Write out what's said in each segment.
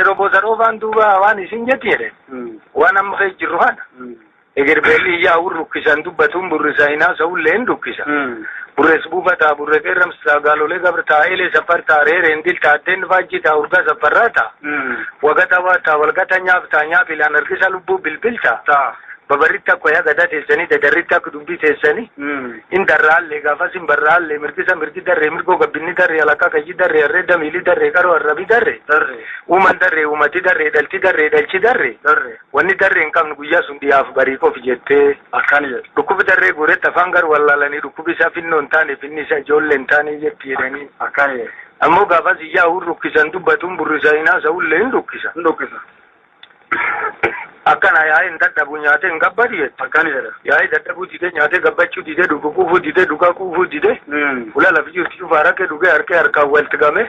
Robozaroofaan duuba waan isin jetti jedhe. Waan amma kee jirru kana. Egerbeelli iyyaa rukkisan dubbatuun burrisa hinaa sa'ullee hin dukkisa. Burrees buufataa burree qeerramsitaa gaalolee gabartaa eelee safartaa reereen diltaa addeen faajjitaa urgaa safarraa ta'a. Wagata waataa walgata nyaaftaa nyaaf ilaan harkisa lubbuu bilbiltaa. Babarritti akka yaa gadaa teessanii dadarritti akka dubbii teessanii. In darraallee gaafas hin barraallee mirgisa mirgi darree mirgoo gabbinni darree alakkaa kayyi darree harree damiilii darree qaroo arrabii darree. Uuman darree uumati darree dhalti darree dhalchi darree. Wanni darree hin qabnu guyyaa sun dhiyaaf barii qof jettee. Akkana jedhe. Dhukkubi darree guuretti afaan gar wallaalanii dhukkubi isaa finnoo hin taane finni isaa ijoollee hin taane jetti jedhanii. Akkana jedhe. Ammoo gaafas iyyaa rukkisan dubbatuun burrisa hinaa sa'ullee hin dukkisa. Hin dukkisa. Akkana yaa'ee hin dadhabu nyaatee hin gabbatu jette. Akkana jedhe. Yaa'ee dadhabuu didee nyaatee gabbachuu didee dhugu quufuu didee dhugaa quufuu didee. Ula lafi jirti cufa harkee dhugee harkee harkaan walitti game.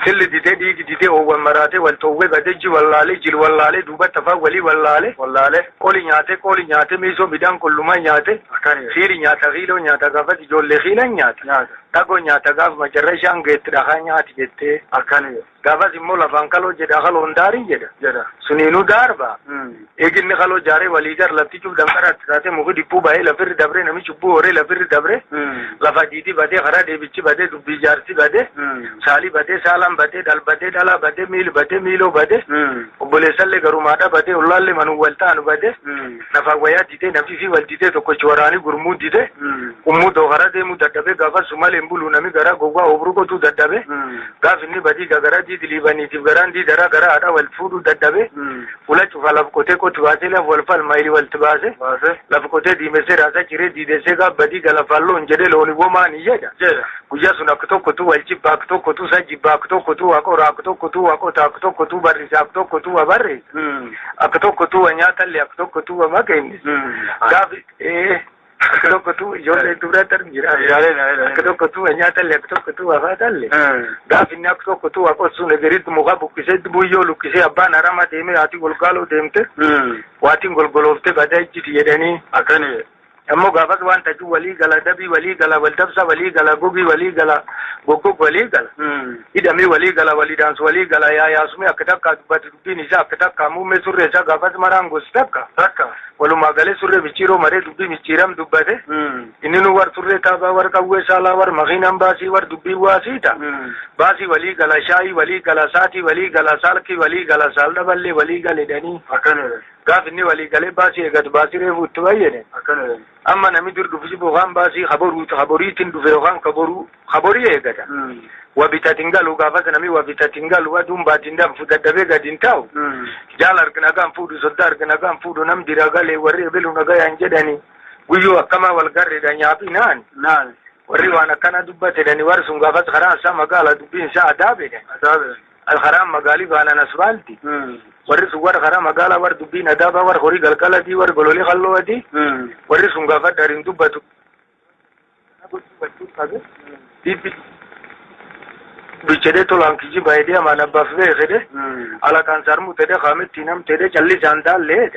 Silli didee dhiigi didee oowwan maraatee wal toowwee badee ji wallaalee jil wallaalee duubatti afaan walii wallaalee. Wallaalee. Qoli nyaatee qoli nyaatee miisoo midhaan qollumaa nyaatee. Akkana jedhe. Fiiri nyaata fiiloo nyaata gaafas ijoollee fiilan nyaata. Nyaata. Dhagoo nyaata gaaf macarra ishaan geetti dhahaa nyaati jettee. Akkana jedhe. Gaafas immoo lafaan kaloo jedha kaloon daarii jedha. Jedha. Suniinuu daarba. Eeginni kaloo jaaree walii gar lafti cuuf danqaraatti taatee muki dhibbuu baay'ee lafirri dabree namichi cubbuu horee lafirri dabree. Lafa diidii badee karaa deebichi badee dubbii jaarsi badee. Saalii badee saalaan badee dhal badee dhalaa badee miil badee miiloo badee. Obboleessallee garumaadha badee ollaallee manuu wal ta'anu badee. Nafa wayyaa didee nafii fi wal didee tokkochi waraanii gurmuu didee. Ummuu karaa deemuu dadhabee gaafas malee hin bulu nami garaa gowwaa obruu qotuu dadhabee. Gaaf inni badii gagaraa diidi liibaniitiif garaan diidaraa garaa haadha wal fuudhuu dadhabee. Fuula cufa laf qotee qotu baasee laf wal falma walitti baase. Baase. Laf qotee diimessee raasaa ciree diidessee gaaf badii galafaan loon jedhee looni womaanii jedha. Jedha. Guyyaa sun akka tokkotu wal jibba akka tokkotu isa jibba akka tokkotu waa qora akka tokkotu waa qota akka tokkotu barrisa akka tokkotu waa barreessa. Akka tokkotu waa nyaatallee akka tokkotu waa makeennis. Gaaf akka tokkotu ijoollee duratti argina jira. Akka tokkotu waa nyaatallee akka tokkotu waa faatallee. Gaaf inni akka tokkotu waa qotsuun egeritti muka buqqisee buyyoo luqqisee abbaan harama deemee haati golgaaloo deemte. Waatiin golgolooftee badaa ijjiti jedhanii. Akkana jedhe. Ammoo gaafas waan tajuu walii gala dabii walii gala waldabsa walii gala gogii walii gala goggog walii gala. Hidhamii walii gala walii daansu walii gala yaayaasumee akka takka dubbatu dubbiin isaa akka takka muummee surree isaa gaafas maraan gosi takka. Takka. Walumaa galee surree micciiroo maree dubbii micciiram dubbate. Inni nu war surree taabaa war qawwee saalaa war makiinan baasii war dubbii waasiita. Baasii walii gala shaayii walii gala saatii walii gala saalkii walii gala saaldhaballee walii galedhanii. Akkana jedhe. Gaaf inni walii galee baasii eegatu baasii reefu itti bayyane. Akkana jedhe. Amma namni dur dhufu yookaan baasii haboriitiin dhufe yookaan kaboruu haborii eegata. Wabitatiin galu gaafas namni wabitatiin galu aduun baatiin danfu dadhabee gadi hin taa'u. Jaala harkina gaan fuudhu sodda harkina gaan fuudhu nam dira galee warri ebelu nagayaan jedhani guyyuu akkamaa wal garreedha nyaafi naan. Naan. Warri waan akkana dubbatedhani warri sun gaafas karaa isaa magaala dubbiin isaa adaabedha. Adaabe. Alkaraan magaalii baanan asfaalti. Warri sun warra karaa magaalaa warri dubbiin adaabaa warri horii galgalatii warri gololii qal'ootii. Warri sun gaafa dariin dubbatu. Bichedee tolaan kijiba jedhee amaan abbaaf beekedhe. Alakaan sarmuu tedhe qaametti nam tedhe callisaan taallee.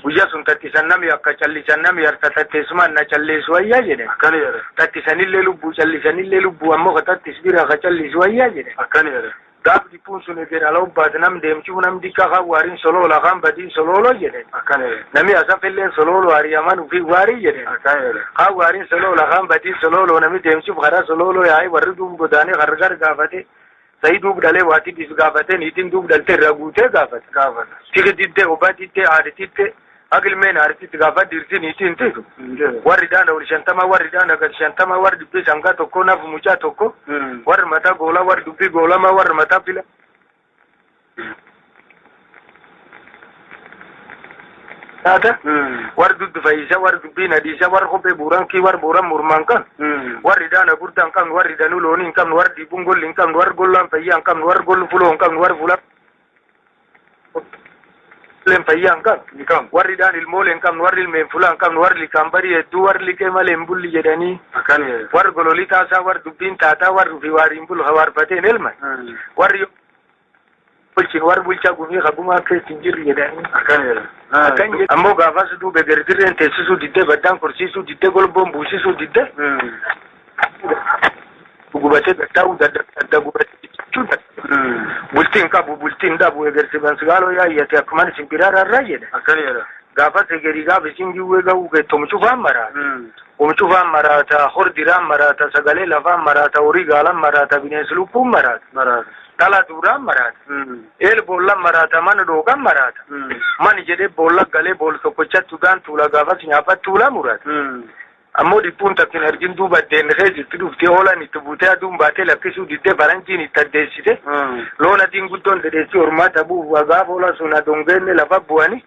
Guyyaa sun tattisan nami akka callisan nami harka tatteessumaan na calleessu wayyaa jedhe. Akkana jedhe. Tattisanillee lubbuu callisanillee lubbuu ammoo ka tattis bira ka callisu wayyaa jedhe. Akkana jedhe. Gaaf dhiphuun sun eger ala obbaate nam deemchuu nam dikka kaan waariin soloola kaan badiin solooloo jedhe. Akkana jedhe. Nami asafilleen solooloo ariyaman ufii waarii jedhe. Akkana jedhe. Kaan waariin soloola kaan badiin solooloo nami deemchuuf karaa solooloo yaa'ee warri duub godaanee gargar gaafate. Sayi duub dhalee waatii bis gaafate niitiin duub dhalte irraa guutee gaafate. Gaafata. Tiki diddee obaa diddee haadhi diddee haqilmeen haadhititti gaafa dhiirti niitiin titu. Warri daana ol shantama warri daana gad shantama warri dubbii sangaa tokko naaf mucaa tokko. Warri mataa goolaa warri dubbii goolamaa warri mataa fila. Taata warri duddu fayyisa warri dubbii nadiisa warri kophee buurankii warri buuran mormaan kan. Warri daana guddaa hin qabnu warri danuu loonii hin qabnu warri dhiibbuun golli hin qabnu warri gollaan fayyaa hin qabnu warri golli fuloo hin qabnu warri fuula. Leen fayyaa hin qabnu. Hin qabnu. Warri dhaan ilmoolee hin qabnu warri ilmeen fulaa hin qabnu warri likaan barii hedduu warri liqee malee hin bulli jedhanii. Akkana jedhe. Warri gololii taasaa warri dubbiin taataa warri ofii waariin bulu hawaarfateen elman. Warri bulchin warri bulchaa gumii hagumaa keessa hin jirru jedhanii. Akkana jedhe. Akkan jedhe. Ammoo gaafas duube gardirreen teessisuu diddee baddaan korsiisuu diddee golboon buusisuu diddee. Gubatee taa'uu dadda gubatee jechuu dadda. Bultiin qabu bultiin dhabu egersi bansigaaloo yaayyate akkuman isin biraararra jedhe. Akkana jedha. Gaafas egerii gaaf isin giwwee ga'uu geettu omcufaan maraata. Omcufaan maraata, hordiraan maraata, sagalee lafaan maraata, horii gaalaan maraata, bineensi lukkuun maraata. Maraata. Dhala duuraan maraata. Eel boollaan maraata, mana dhooqaan maraata. Mani jedhee boolla galee bool tokkochatti udaan tuula gaafas nyaafatti tuula murata. Ammoo dhiphuun takkin argin duuba addeen keessatti dhuftee oolan itti buutee aduun baatee lakkisuu diddee faranjiin itti addeessite. Loon adiin guddoon dhedheessii hormaata bu'uuf gaafa oolan sun adongeenne lafa bu'anii.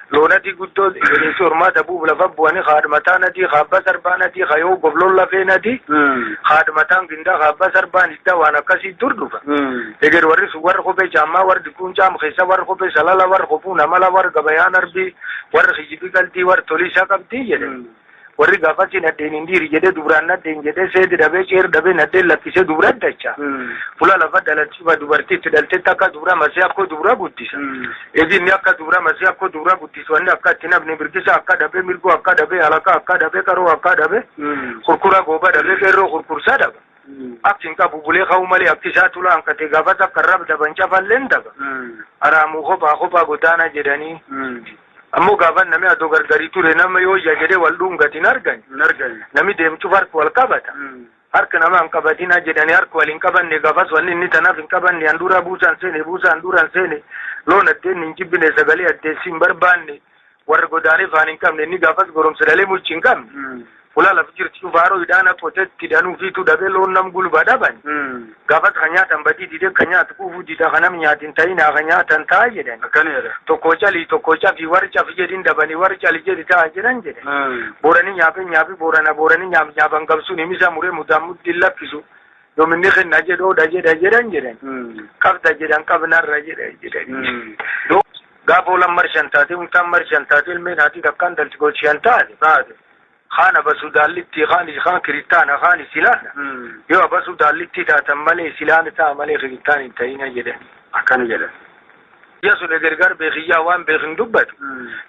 Loon adii guddoo dhedheessii hormaata bu'uuf lafa bu'anii haadmataan adii haabbaa sarbaan adii hayoo gobloon lafeen adii. Haadmataan gindaa haabbaa sarbaan iddaa waan akkasii dur dhufa. Eger warri sun warri kophee caammaa warri dikuun caam keessa warri kophee salala warri kophuu namala warri gabayaan arbii warri hijibii qaltii warri toliisaa qabdii jedhe. Warri gaafasiin addeen hin dhiiri jedhee dubraan addeen jedhee seedi dhabee ceer dhabee addeen lakkisee dubra dacha. Fula lafa dhalachuu dubartii itti dhaltee akka dubra masee akkoo dubra guddisa. Ezinni akka dubra masee akkoo dubra guddisu wanni akka itti nafni mirgisa akka dhabee mirgoo akka dhabee alaka akka dhabee qaroo akka dhabee kurkura gooba dhabee qeerroo kurkursaa dhaba. Akki hin qabu bulee ka'uu malee akki isaa tulaa hanqatee gaafas akka rab daban cafalleen daba. Araamuu kophaa kophaa godaana jedhanii. Ammoo gaafa namni adoo gargarii ture nama yoo iyya jedhee wal dhuungatiin argani. Namni deemchuuf harka wal qabata. Harka nama hin qabatina jedhanii harka wal hin qabanne gaafas wanni inni tanaaf hin qabanne handhuura buusaan seene buusaan handhuuraan seene loon addeen hin jibbine sagalee addeessi hin barbaanne warra godaanee faan hin qabne inni gaafas goromsa dhalee mulchi hin qabne. Fuula lafa jirti faaroo hidhaan qotetti hidhanuu fiituu dhabee loon nam gulba dhaban. Gaafas kan nyaatan badii didee kan nyaatu kuufuu dida kan nam nyaatin ta'inaa kan nyaatan ta'a jedhan. Akkana jedha. Tokko calii tokko cafii warri cafi jedhin dhabanii warri cali jedhi ta'a jedhan jedhe. Booranii nyaapee nyaapi boorana booranii nyaap nyaapan qabsuun himisa muree mudaan muddiin lakkisu. Yoominni kenna jedhoodha jedha jedhan jedhan. Qabda jedhan qabnarra jedhan jedhan. Gaafa oolan marshan taate untaan marshan taate ilmeen haati takkaan dalti golchan taate. Kaan abasuu daallitti kaan kaan kiristaana kaan isilaana. Yoo abasuu daallitti taatan malee isilaana ta'a malee kiristaan hin ta'ina jedhan. Akkana jedha. Yaa sun gargar beekiyyaa waan beekin dubbatu.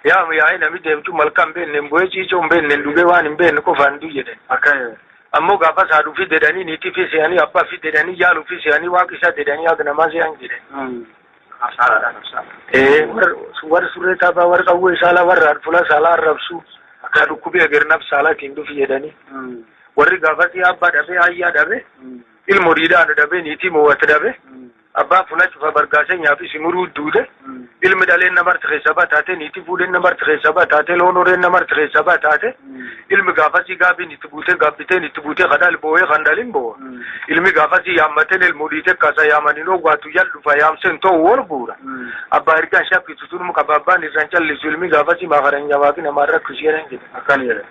Yaa yaa'ee namni deemtu malkaan hin beekne bu'ee ciicoo hin beekne dhugee waan hin beekne qofaan du jedhan. Akkana jedha. Ammoo gaafas haadhuu fi dedanii niitii fi se'anii abbaa fi dedanii yaaluu fi se'anii waaqa isaa dedanii haga namaa se'an jedhan. Warri surree taabaa warri qawwee saalaa warra haadha saalaa arrabsuu. Akka dhukkubee agarnaaf saalaatiin dhufi jedhanii. Warri gaafasii abbaa dhabee hayyaa dhabee ilmoo dhiidhaan dhabee niitii mo'ate dhabee abbaa fuula cufa bargaasee nyaafis muruu duude ilmi dhaleen namarti keessa bataate niitii fuudheen namarti keessa bataate loon horeen namarti keessa bataate ilmi gaafasii gaabiin itti buutee gaabbiteen itti buutee kadhaal boo'ee kan dhaliin boo'a. Ilmi gaafasii yaammateen ilmoo dhiitee kaasa yaamanii dhoowwaatu yal dhufa yaamseen ta'u wal guura. Abbaa ergaan shakkisu sun muka abbaan irraan callisu ilmi gaafasii maafaran jabaaqi namaa rakkisu jedhan jedhe. Akkana jedha.